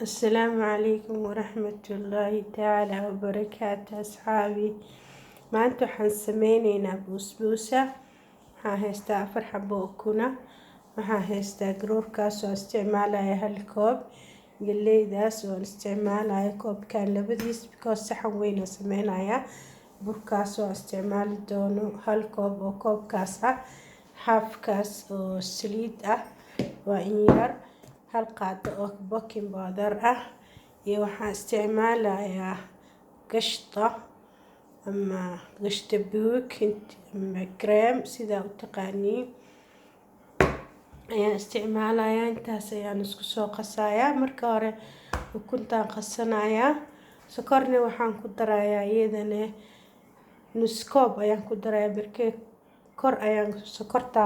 Asalaamu calaykum waraxmatullaahi tacaala wabarakaatu. Asxaabi, maanta waxaan sameyneynaa buusbuusa. Waxaan haystaa 4 xabo ukuna, waxaan haystaa garoorkaas oo isticmaalaya 1 koob, galeydaas oo isticmaalaya koobkan labadiis, because saxan weyn aan sameynaya. Burkaas oo isticmaali doono 1 koob oo koobkaas ah, halfkaas oo saliid ah, waa in yar, 1 qaado oo baking powder ah, iyo waxaan isticmaalayaa gashta ama gashta buug ama cream, sidaa u taqaaniin, ayaan isticmaalayaa. Intaas ayaan isku soo qasayaa. Marka hore ukuntaan qasanayaa. Sokorna waxaan ku darayaa iyadana nus koob ayaan ku darayaa. Barkee kor ayaan sokorta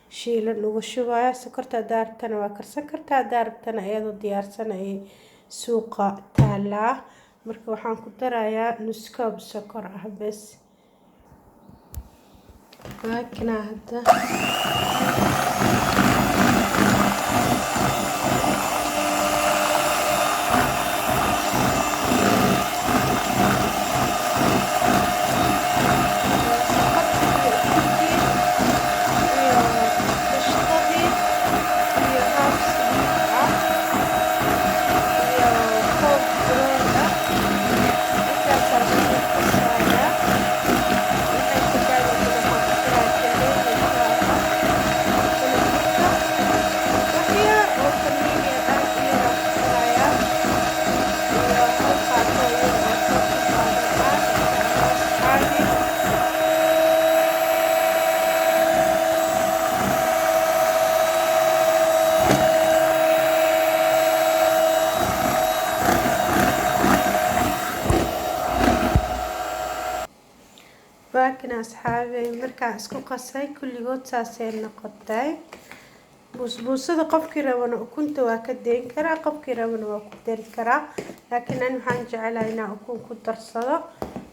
shiilan uga shubayaa. Sokorta haddaa rabtana waa karsan kartaa, haddaa rabtana iyadoo diyaarsan ayay suuqa taalaa. Marka waxaan ku darayaa nus koob sokor ah bes. Waa kanaa hadda. Sokortii iyo ukuntii iyo qashtadii iyo half saliid ah iyo koob garoor ah, intaasaa isku qasayaa. Waxay ka bacdi waxaan ku daraa galey, insha Allah. Kana burka wax yar oo khamiir aad u yar aan ku darayaa, iyo 1 qaado yar oo baking powder ah, insha Allah, asxaabi. Waa kana, asxaabey, markaan isku qasay kulligood saasay noqotay buusbuusada. Qofkii rabana ukunta waa ka dayn karaa, qofkii rabana waa ku dari karaa, laakiin ani waxaan jecelahay inaan ukun ku darsado.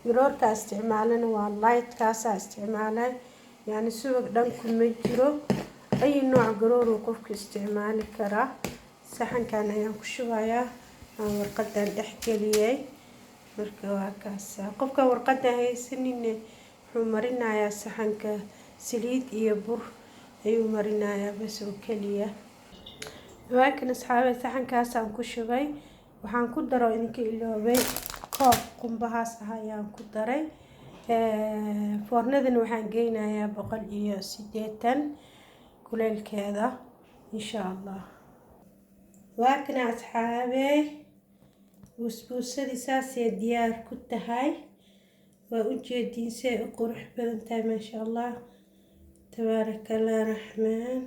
Garoorka isticmaalana waa light-kaasaa isticmaalay, yacni subag dhan kuma jiro. Ay nooc garoor uu qofku isticmaali karaa. Saxankan ayaan ku shubayaa aan warqadan dhex geliyay. Marka waa kaasa. Qofka warqadan haysanin wuxuu marinayaa saxanka saliid iyo bur ayuu marinayaa bas oo keliya. Waa kan, asxaabe, saxankaasaan ku shubay. Waxaan ku daro idinka iloobay, koob qumbahaas ah ayaan ku daray. Foornadana waxaan geynayaa 180 kuleylkeeda, insha Allah. Waa kana, asxaabe, buusbuusadii saasay diyaar ku tahay. Waa ujeediin si ay u qurux badan tahay. Maasha Allah, tabaaraka Allah raxmaan.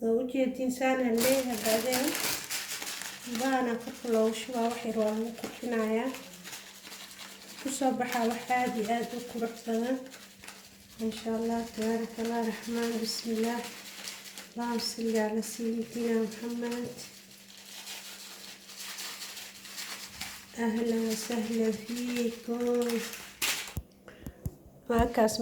Waa ujeediin saanaan leeyahay. Baadeen qumbahaana korka loogu shubaa, wax yar waa lagu qurxinayaa. Kusoo baxaa wax aada iyo aada u qurux badan, maasha Allah, tabaaraka Allah raxmaan. Bismillaah, allahuma salli calaa sayidina Maxamed. Ahlan wasahlan fiikum. Waa kaas.